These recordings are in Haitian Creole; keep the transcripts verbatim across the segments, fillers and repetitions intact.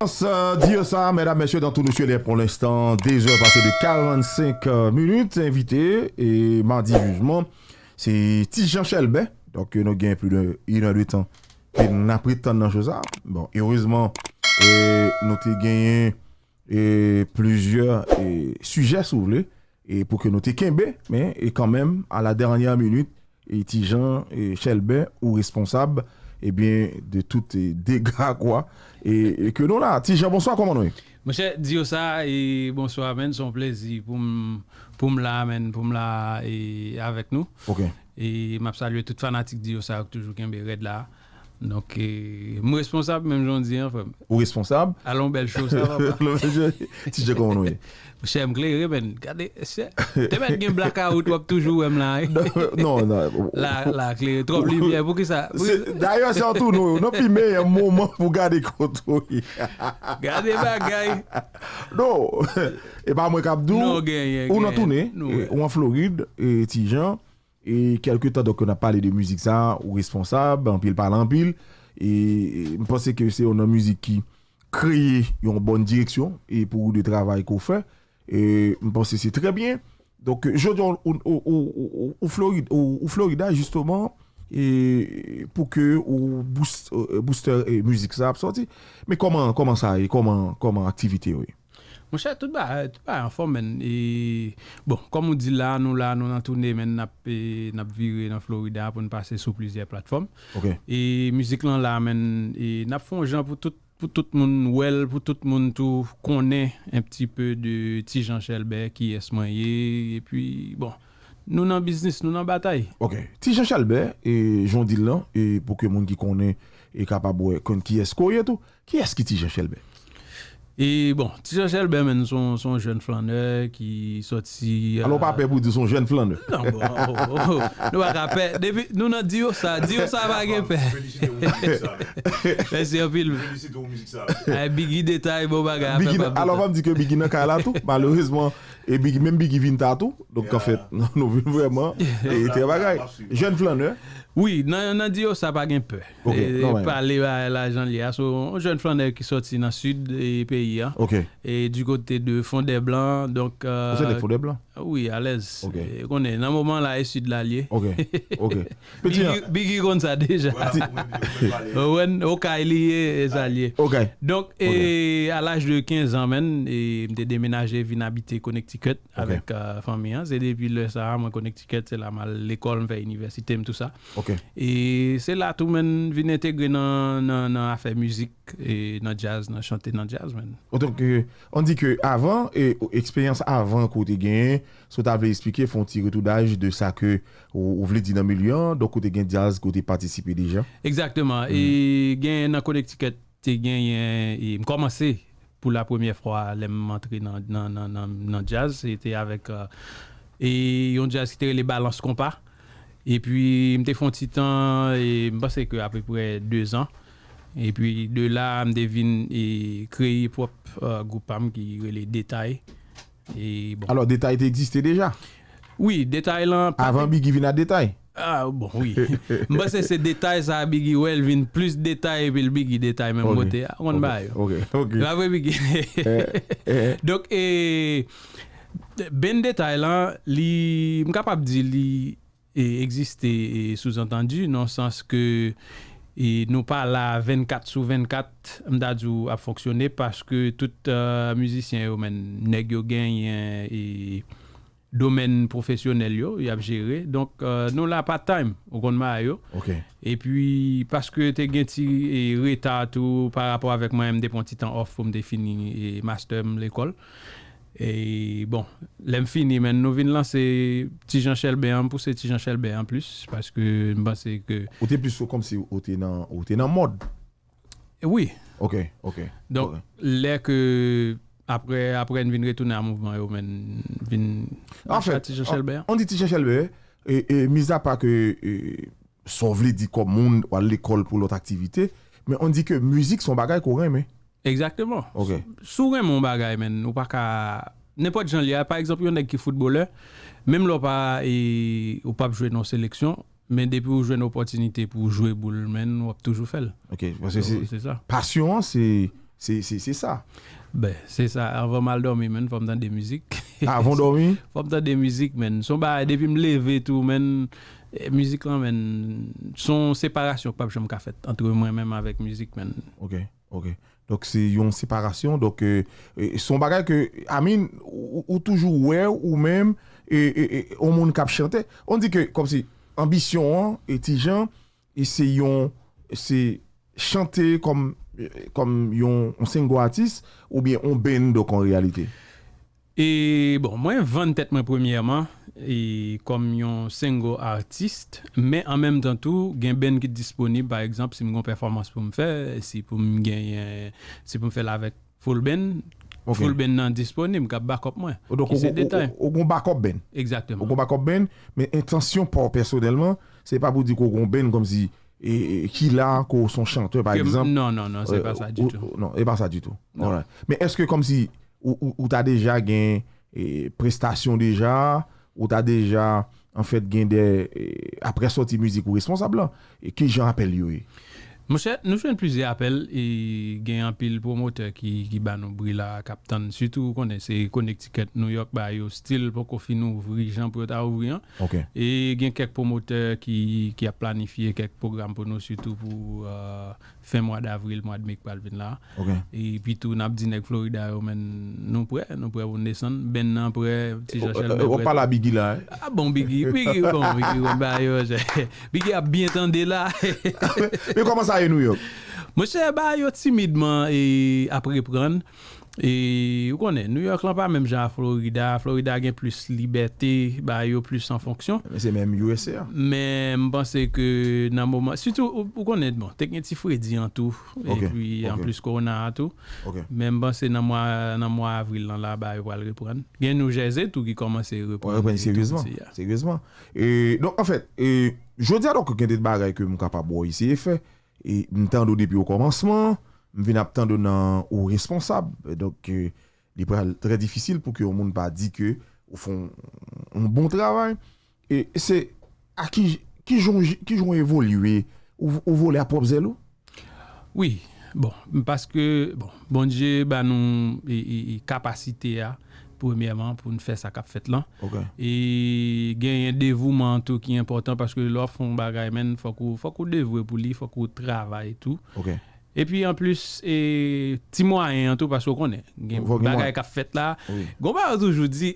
Sa, di yo sa, medam, mesye, dan tout nou swete pou lenstan, de zè pase de karannsenk minit. Envite e madi jijman, se Ti Jan Chèlbè. Donk, nou gen plis de inè de tan ke n ap ret tann nan cho sa. Bon, erezman, e, nou te genyen e plizyè e sijè, si w vle, e pou ke nou te kenbe, men e kanmenm, a la dènyè minit, e Ti Jan e Chèlbè, ou responsab, ebyen, de tout e dega, kwa, e, e ke nou la. Ti Jan, bonswa, kòman nou ye? Monchè, di yo sa, e bonswa, menn, se yon plezi pou m, pou m la, menn, pou m la, e avèk nou. Ok. E m ap salye tout fanatik di yo sa yo k toujou kenbe rèd la. Donk, e, m responsab, menm jan w di an, frè m. Ou responsab? Alon, bèl cho, sa, papa. Ti Jan, kòman nou ye? Monchè, m klere, menn. Gade, chè. Te mèt gen blakawout, w ap toujou wè m la, wi. Non, non. La, la, klere. Twòp limyè. Poukisa? Se, dayè, se antou nou, nan pi meyè moman pou gade kote w ye. Gade bagay. Non. E pa mwen k ap di w, non, genyen, ou nan genyen. Tounen, nou, e, wè, ou an Florid, e, Ti Jan. E kèlke tan, donk, n ap pale de mizik sa, ou responsab, anpil pale anpil. E, e m panse ke se yon nan mizik ki kreye yon bòn direksyon e pou ou de travay ke w fè. E m panse se trè byen. Donk, jodi a, ou, ou, ou, ou, ou, ou Florid, ou, ou Florida, jisteman, e pou ke ou boost, e, booster, e, mizik sa ap sòti. Men kòman, kòman sa ye? Kòman, kòman aktivite yo ye? Monchè, tout bagay, tout bagay anfòm, menn. E, bon, kòm ou di la, nou la, nou nan tounen, menn, n ap, e, n ap vire nan Florida pou n pase sou plizyè platfòm. Ok. E mizik lan la, menn, e n ap fè yon jan pou tout, pou tout moun wè l, pou tout moun tou konnen un petit peu de Ti Jan Chèlbè, kiyès mwen ye, epi, bon, nou nan biznis, nou nan batay. Ok. Ti Jan Chèlbè, e, jan w di l lan, e pou ke moun ki konnen e kapab wè, konn kiyès ke w ye tou. Kiyès ki Ti Jan Chèlbè? E bon, Ti Jan Chèlbè, menn, se yon, se yon jèn flannè ki sòti, alò, pa, e, pè pou di se yon jèn flannè. Non, bon, oh, oh, oh. Nou pa ka pè. Depi nou nan di yo sa, di yo sa pa gen pè. Mèsi anpil. Ay, Biggy Detay, bon bagay, Biggy, alò, pa m di ke Biggy nan kay la tou, malerezman, e Biggy, menm Biggy vin ta tou, donk, anfèt, nou vin vrèman, e, trè bagay. Jèn flannè. Wi, nan, nan di yo sa pa gen pè. Ok, e, non, men pale bagay la jan l ye a. So, yon jèn flannè ki sòti nan sid, e, peyi a. Ok. E du côté de Fondèblan, donk, e, ou se nèg Fondèblan? Wi, alèz. Ok. E, konnen, nan moman la, e sid la l ye. Ok, ok. Piti an. Biggy, Biggy konn sa deja. Ou konprann, Okay li ye, e sa l ye. Ok. Donk, e, a laj de kenz an, menn, e, m te demenaje vin abite Connecticut avèk, e, fanmi an. Se depi lè sa a, mwen Connecticut, se la m al lekòl, m fè inivèsite m, tou sa. Ok. E se la tou, menn, vin entegre nan, nan, nan afè mizik, e nan djaz, nan chante nan djaz, menn. Otan ke, on di ke avan, e eksperyans avan ke w te genyen, si w ta vle eksplike, fè yon ti retournage de sa ke ou, ou vle di nan milye an, donk ou te gen djaz ke w te patisipe deja? Egzakteman. E gen nan Connecticut, te genyen, e m kòmanse pou la premyè fwa lè m antre nan, nan, nan, nan, nan djaz, se te avèk, e, e yon djaz ki te rele Balans Konpa. Epi, m te fè yon ti tan, e m panse ke apeprè de zan. Epi, de la, m te vin, e, kreye pwòp, e, gwoup pa m ki rele Detay. E, bon. Alò, Detay te egziste deja? Wi, Detay lan pa te... Avan Biggy vin a Detay? Ah, bon, wi. M panse se Detay sa a Biggy wè, l vin plis Detay epi l Biggy Detay menm kote a. Ou konn bagay yo. Ok, ok. E pa vre, Biggy? Donk, e, band Detay lan, li, m kapab di li, e, egziste, e, souzantandi, nan sans ke, e, nou pa la vennkat sou vennkat, m ta di w, ap fonksyone, paske tout, e, mizisyen yo, menn, nèg yo genyen, e, domèn pwofesyonèl yo, y ap jere. Donk, e, nou la part-time, ou konn bagay yo. Ok. Epi, paske te gen ti, e, reta tou pa rapò avèk mwen, m te pran ti tan off pou m te fini, e, master m lekòl. E, bon, lè m fini, menn, nou vin lanse Ti Jan Chèlbè an, m pouse Ti Jan Chèlbè an plis, paske m panse ke... Ou te plis kòmsi ou te nan, ou te nan mòd. E wi. Ok, ok. Donk, ok, lè ke, aprè, aprè n vin retounen a mouvman yo, menn, vin mache a Ti Jan Chèlbè an. Anfèt, on di Ti Jan Chèlbè, e, e, mizapa ke, e, sa w vle di kòm moun, w al lekòl pou lòt aktivite, men on di ke mizik se yon bagay ke w renmen. Egzakteman. Ok. Si w renmen yon bagay, menn, ou pa ka, nenpòt jan l ye a, pa egzanp, yon nèg ki foutbolè, menm lè w pa, e, ou p ap jwe nan seleksyon, men depi w jwenn opòtinite pou w jwe boul, menn, w ap toujou fè l. Ok, paske se sa. Pasyon an, se, Se, se, se sa. Ben, se sa. Anvan m al dòmi, menn, fò m tande mizik. Avan w dòmi? Fò m tande mizik, menn. Se yon bagay, depi m leve tou, menn, eh, mizik lan, menn, se yon separasyon k p ap janm ka fèt ant mwen menm avèk mizik, menn. Ok, ok. Donk, se yon separasyon. Donk, euh, e, se yon bagay ke, I mean, ou, ou toujou wè, ou menm, e, e, e, yon moun k ap chante. On di ke, kòmsi, anbisyon an, e Ti Jan, e se yon, se chante kòm, kòm yon, yon single artist, oubyen yon band, donk, an reyalite? E bon, mwen vann tèt mwen premyèman, e kòm yon single artist, men an menm tan tou, gen band ki disponib, pa egzanp, si m gen yon pèfòmans pou m fè, si pou m genyen, si pou m fè l avèk full band, Ok. Full band nan disponib, k ap backup mwen. Donk, Ki ou, se ou, detay. ou, ou gon backup band. Ou Egzakteman. gon backup band, men entansyon pa w pèsonèlman, se pa pou di ke w gon band kòmsi, e, e, ki la, ke w se yon chantè, pa Ke m- egzanp. Non, non, non, se Euh, pa sa ou- ditou. Non, e pa sa ditou. Non. Alright. Men èske kòmsi ou, ou, ou ta deja gen, e, prestasyon deja, ou ta deja, anfèt, gen de, e, apre sòti mizik ou responsab lan, e ki jan apèl yo ye? Monchè, nou jwenn plizyè apèl e gen anpil pwomotè ki, ki ba nou bri la, k ap tann. Sitou, ou konnen, se Connecticut, New York, ba yo still poko fin ouvri jan pou yo ta ouvri an. Ok. E gen kèk pwomotè ki, ki ap planifye kèk pwogram pou nou, sitou pou euh, fen mwa davril, mwa de me k pral vin la. Ok. Epi tou, n ap di nèg Florida yo, men nou prè, nou prè pou n desann. Band nan prè, Ti Jan Ou- Chèlbè ou- Ou prè. pale a Biggie la, hein? Ah bon, Biggie, Biggie, bon, Biggie, bon, ba yo, Biggie ap byen tande la. Men kòman sa ye New York? Monchè, ba yo timidman e ap reprann. E ou konnen, New York lan pa menm jan a Florida. Florida gen plis libète, ba yo plis an fonksyon. Men se menm U S A. Men m panse ke nan moman, sitou, ou, ou konnen, bon, te gen ti fredi an tou, Ok, epi ok. anplis korona a tou. Ok. Men m panse nan mwa, nan mwa avril lan la, ba yo pral reprann. Gen New Jersey tou ki kòmanse Ou reprann. reprann e seryezman. tou, ya. Seryezman. E, donk, anfèt, e, jodi a, donk, gen de bagay ke m kapab wè w eseye fè. E m tande w depi o kòmansman, m vin ap tande w nan ou responsab. Donk, e, li pral trè difisil pou ke yon moun pa di ke ou fè yon, yon bon travay. E se a ki, ki jan, ki jan w evolye, ou, ou vole a pwòp zèl ou? Wi, bon, paske, bon, Bondye ba nou e, e, e kapasite a, premyèman, pou n fè sa k ap fèt lan. Ok. E genyen devouman tou ki enpòtan, paske lè w ap fè yon bagay, menn, fòk ou, fòk ou devwe pou li, fòk ou travay tou. Ok. Epi anplis, e, ti mwayen an tou, paske w konnen, gen Fòk gen bagay mwayen. K ap fèt la. Wi. Gon bagay ou toujou di,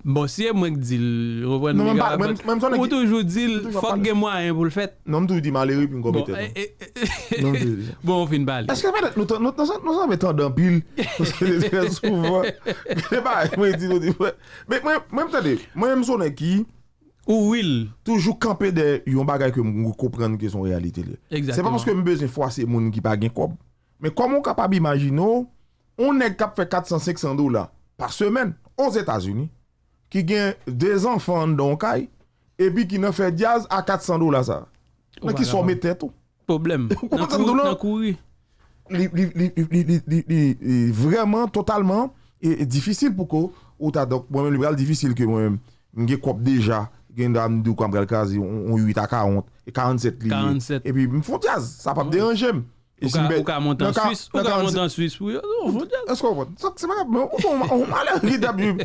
bon, si e mwen k di l, ou konprann, Non, men nèg pa- a men- bat- men m sonje ou ki- toujou di l, toujou ap fòk pale. Gen mwayen pou l fèt. Non, m toujou di malere, pi m Bon, konpetè. e, e, e, Non, m toujou di sa. Bon, ou fin pale. Èske petèt nou, nou, nou, nou sanble tande anpil? Trè souvan. Se pa mwen di nou di. Men mwen, mwen, m tande, mwen, m se yon nèg ki Ou real. Toujou kanpe dèyè yon bagay ke m konprann ke se yon reyalite li ye. Se pa Egzakteman. Paske m bezwen fwase moun ki pa gen kòb. Men kòman w kapab imajine w, yon nèg k ap fè kat san, senk san dola pa semèn Ozetazini, ki gen de zanfan anndan yon kay, epi ki nan fè djaz a kat san dola sa? Nan ki sa w met tèt ou? Pwoblèm. Ou konprann sa m di w lan? Nan kouri. Li, li, li, li, li, li, li, li vrèman, totalman, e, e difisil pou ke ou ta, donk, mwen menm, li pral difisil ke mwen menm, m gen kòb deja, gen dwa m di w kòm pral kraze, on, on uit a karant, e karannsèt li ye. Karannsèt. Epi m fè djaz, sa p ap deranje m. E Ou si m ka, bè- ou ka monte an nan ka- Swis, ou nan ka karannsèt monte an Swis pou yo, ou fè djaz. Èske w konprann? Sa, se pa grave, men ou konn, ou malere ki t ap viv,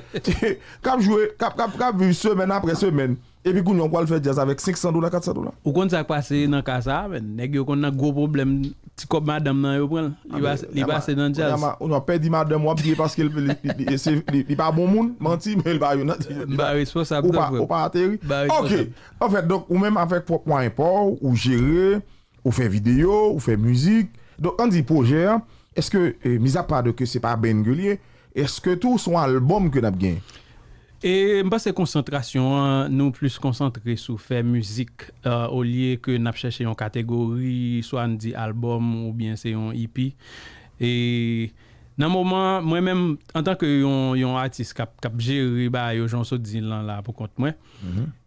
k ap jwe, k ap, k ap, k ap viv semèn apre semèn. Epi kounye a, w pral fè djaz avèk senk san dola, kat san dola. Ou konn sa k pase nan ka sa a, men nèg yo konn nan gwo pwoblèm, ti kòb madanm nan yo pran l. Li Ah, pas-, men, li ama- pase nan djaz. Ama, ou nan pèdi madanm w ap peye paske li, li, li, li, se- li, li pa bon moun, manti, men li pa youn nan ti. M pa responsab Ou sa, pa, frè. Ou pa ateri. M pa Ok. responsab. Anfèt, donk, ou menm avèk pwòp mwayen pa w, ou jere, ou fè videyo, ou fè mizik. Donk, ann di pwojè a, èske, eh, mizapa de ke se pa band ke l ye, èske tou se yon albòm ke n ap gen? E m panse konsantrasyon an, nou plis konsantre sou fè mizik, euh, olye ke n ap chèche yon kategori, swa n di albòm oubyen se yon E P. E nan moman, mwen menm, antanke yon, yon atis k ap, k ap jere bagay yo, jan w sot di l lan la pou kont mwen,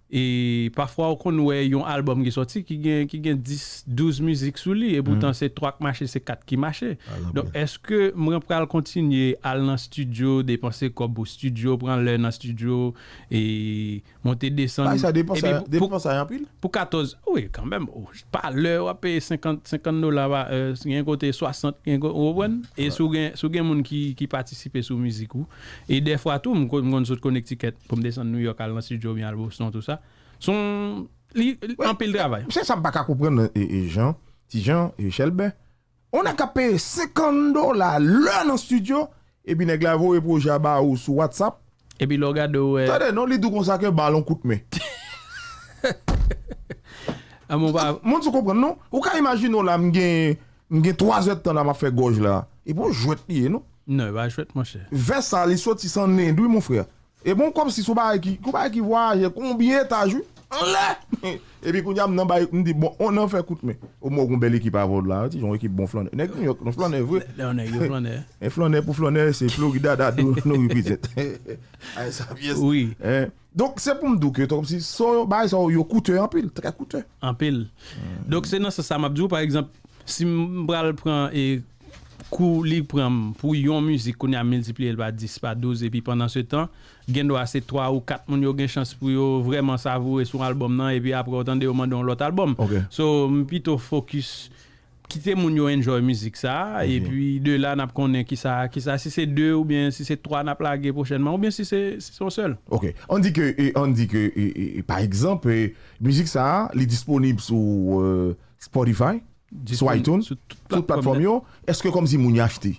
E pafwa ou konn wè yon albòm ki sòti ki gen, ki gen dis, douz mizik sou li, e poutan se twa k mache, se kat ki mache. Donk, èske mwen pral kontinye al nan estidyo, depanse kòb pou estidyo, pran lè nan estidyo, e monte desann? Bagay sa depanse, epi pou, pou, depanse anpil. Pou katòz, wi, kanmenm, oh, pa lè w ap peye senkant, senkant dola, pa, euh, gen kote swasant, gen kote, ou konprann? E si w gen, si w gen moun ki, ki patisipe sou mizik ou, e dèfwa tou, m konn, m konn sot Connecticut pou m desann New York, al nan estidyo, oubyen al Boston, tou sa. Se yon, li, li anpil travay. Se sa m pa ka konprann, e, e, Jan, Ti Jan, e, Chèlbè. On nèg k ap peye senkant dola lè nan estidyo, epi nèg la voye pwojè a ba ou sou WhatsApp. Epi lè w gade, w wè. Tande, non, li di w konsa ke ba l yon kout men. Ah, mon pa. Moun sou konprann, non? Ou ka imajine w la, m gen, m gen twa zè tan la, m ap fè gòj la. E pa yon jwèt li ye, non? Non, e pa jwèt, monchè. Vès sa, li soti san nen, wi, mon frè. E bon, kòmsi se yon bagay ki, yon bagay ki vwayaje, konbyen etaj, wi? Anlè! Epi kounye a, m nan bay, m di, bon, on nan fè kout men. Omwen, ou gon bèl ekip avè w la, wi, ti jan, yon ekip bon flannè. Nèg New York, non, flannè vre. Lè, lè, nèg yo flannè. E flannè pou flannè, se Florida Dadou nou represent. Ay, sa pyès. Wi. Hein? Donk, se pou m di w ke, kòmsi, so, bagay sa yo, yo koute anpil, trè koute. Anpil. Donk, se nan sans sa m ap di w, pa egzanp, si m pral pran, e, kou li pran m pou yon mizik, kounye a miltipliye l pa dis, pa douz, epi pandan se tan, gen dwa se twa ou kat moun yo gen chans pou yo vrèman savoure sou albòm nan, epi apre w tande yo mande yon lòt albòm. Ok. So, m pito fokis, kite moun yo enjoy mizik sa, epi de la n ap konnen kisa, kisa, si se de oubyen si se twa n ap lage pwochènman, oubyen si se, si se yon sèl. Ok. Ann di ke, e, ann di ke, e, e, e, pa egzanp, e, mizik sa, li disponib sou, euh, Spotify, sou iTunes, sou tout platfòm yo. Èske kòmsi moun yo achte?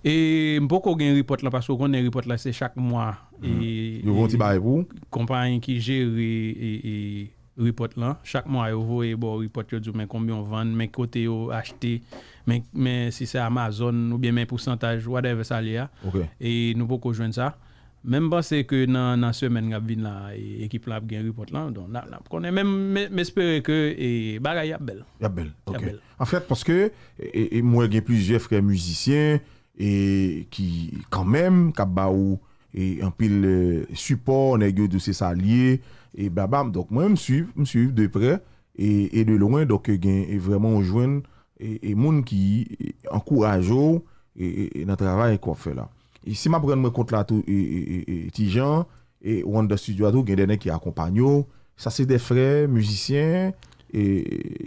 E m poko gen repòt la, paske w konnen repòt la se chak mwa. E, yo fè yon ti bagay pou ou? Konpayi ki jere, e, e, repòt lan, chak mwa yo voye ba w repòt, yo di w men konbyen w vann, men kote yo achte, men, men si se Amazon, oubyen men pousantaj, whatever sa l ye a. Ok. E nou poko jwenn sa. Men m panse ke nan, nan semèn k ap vin la, e, ekip la ap gen repòt lan. Donk, n ap, n ap konnen. Men m, m espere ke, e, bagay y ap bèl. Y ap bèl, ok. Anfèt, paske, e, e, m wè gen plizyè frè mizisyen, e, ki, kanmenm, k ap ba ou, e, anpil, e, sipò, nèg yo di w se sa l ye, e blabla. Donk, mwen, m swiv, m swiv de prè e, e de lwen. Donk, gen, e vrèman, ou jwenn, e, e moun ki, e, ankouraje w, e, e, e nan travay ke w ap fè la. E si m ap rann mwen kont la tou, e, e, e, e, Ti Jan, e, ou anndan estidyo a tou, gen de nèg ki akonpanye w. Sa se de frè, mizisyen, e,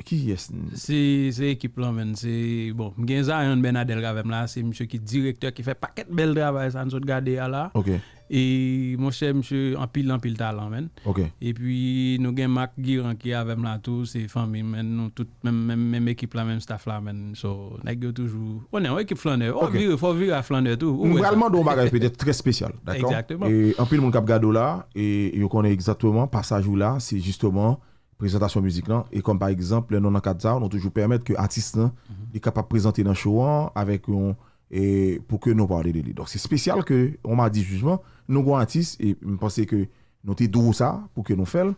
kiyès? Se, se ekip lan, menn. Se, bon, m gen Zion Bernadel k avè m la, se misye ki direktè, ki fè pakèt bèl travay sa n sot gade a la. Ok. E, monchè, misye anpil, anpil talan, menn. Ok. Epi, nou gen Marc Guiran ki avè m la tou, se fanmi m, menn, nou tout, menm, menm, menm ekip la, menm staff la, menn. So, nèg yo toujou, ou konnen, yon ekip flannè. Ou ap vire, fò w vire a flannè tou. M pral mande w yon bagay petèt trè espesyal, dakò? Egzakteman. E anpil moun k ap gade w la, e yo konnen egzakteman pasaj ou la, se jisteman prezantasyon mizik lan. E kòm pa egzanp, lè nou nan kad sa, nou toujou pèmèt ke atis lan, li kapab prezante nan show an avèk yon, e pou ke nou pale de li. Donk, se espesyal ke yon madi jijman, nou gon atis, e m panse ke nou te di w sa pou ke nou fè l.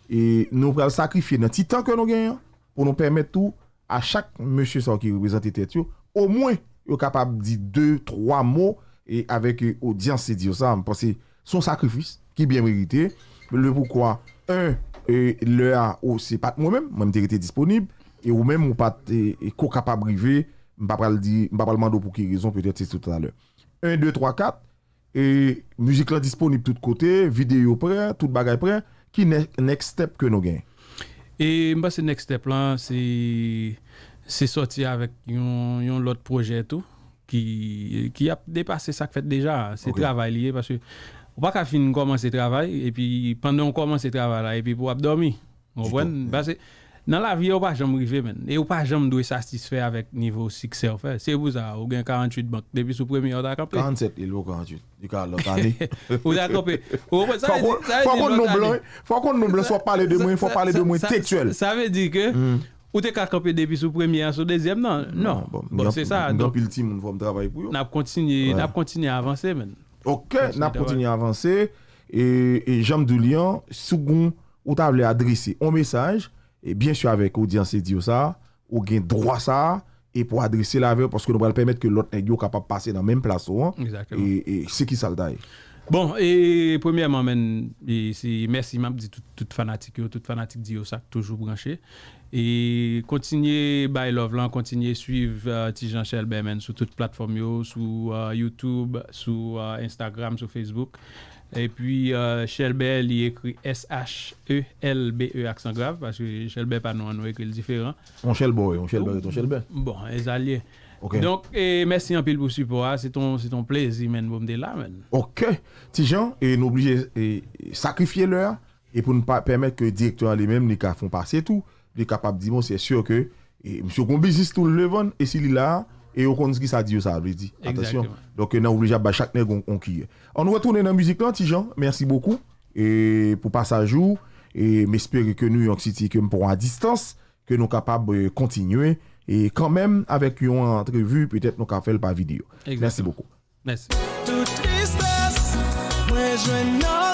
E nou pral sakrifye nan ti tan ke nou genyen an pou nou pèmèt tou a chak mesye sa yo ki reprezante tèt yo, omwen yo kapab di de, twa mo, e avèk, e, odyans se di yo sa, m panse se yon sakrifis ki byen merite. Le poukwa, en, e, lè a, ou, se pa t mwen menm, mwen m te rete disponib, e ou menm, ou pa t, e, e, ko kapab rive, m pa pral di, m pa pral mande w pou ki rezon, petèt se toutalè. En, de, twa, kat, e mizik lan disponib tout kote, videyo prè, tout bagay prè. Ki ne-, next step ke nou gen? E m panse next step lan, se, se sòti avèk yon, yon lòt pwojè tou, ki, ki ap depase sa k fèt deja. Se travay li ye, paske ou pa ka fin kòmanse travay, epi pandan w kòmanse travay la, epi pou w ap dòmi. Ou konprann? Paske nan lavi a, ou pa janm rive, menn. E ou pa janm dwe satisfè avèk nivo siksè w fè. Se pou sa, ou gen karanntuit bank. Depi sou premye a, ou ta kanpe. Karannsèt, li lwen karantuit. Li ka lòt ane. Ou ta kanpe. Ou konprann sa? Fò w konn non blan, fò w konn non blan, si w ap pale de mwen, fò w pale de mwen tektyèl. Sa vle di ke ou te ka kanpe depi sou premye a, sou dezyèm nan? Non. Bon, se sa. M gen anpil timoun, fò m travay pou yo. N ap kontinye, n ap kontinye avanse, menn. Ok, n ap kontinye avanse. E, e jan m di w li an, si w gon, ou ta vle adrese yon mesaj, e byen si avèk odyans se di yo sa, ou gen dwa sa, e pou adrese l avè yo, paske nou pral pèmèt ke lòt nèg yo kapab pase nan menm plas ou an. Egzakteman. E, e se ki sa l ta ye? Bon, e premyèman, menn, e se mèsi m ap di tout, tout fanatik yo, tout fanatik Di Yo Sa k toujou branche. E kontinye bay love lan, kontinye swiv uh, Ti Jean Chelbè, menn, sou tout platfòm yo, sou uh, YouTube, sou uh, Instagram, sou Facebook. Epi uh, Chelbè, li ekri S H E L B E aksan grav, paske Chelbè pa nou an, nou ekri l diferan. On Chelbè, wi, on Chelbè, ret on Chelbè. Bon, e sa l ye. Ok. Donk, e mèsi anpil pou sipò a. Se ton, se ton plezi, menn, pou m te la, menn. Ok. Ti Jean, e nou oblije e, sakrifye lè a, e pou n pa pèmèt ke direktè a li menm, li ka fè yon pase tou, li kapab di, bon, se si ke e, misye gon biznis tou l vle vann, e si li la, e yo konn ki sa Di Yo Sa vle di. Atansyon. Exactement. Donk, e, n a oblije ap bay chak nèg on, on kiyè. Ann retounen nan mizik lan, Ti Jean, mèsi bokou e, pou pasaj ou, e m espere ke New York City, ke m pran a distans, ke nou kapab e, kontinye e kanmenm avèk yon antrevi, petèt nou ka fè l pa videyo. Mèsi Exactement. Bokou. Mèsi. Tout tristès, mwen jwenn nan